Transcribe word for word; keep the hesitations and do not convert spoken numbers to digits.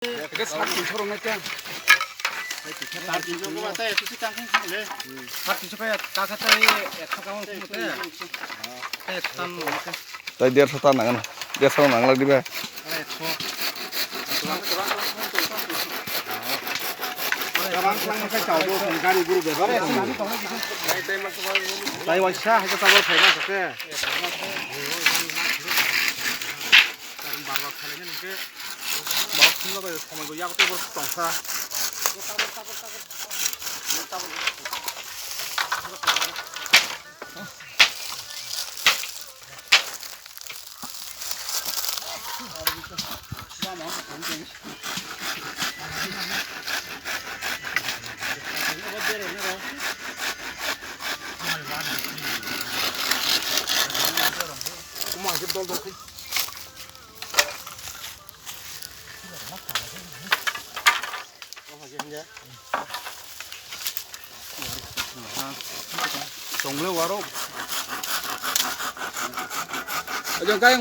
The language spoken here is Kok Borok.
Ke sar tinso rok nai kya? Sar tinso ko ba tai, tu si tang kung le. Sar tinso kaya kaka tai, ekso kama kung te. Te ekso tan mo te. Tai derso ta nangan. Derso nang lag diba? Gari guru bebak. Tai waisa hai ta tabor phai ma ke. Karon bar bar khalai nai ke. Bok thumna bai somoi bo yak tei bo tongsa. Tongle waro. Ajo kai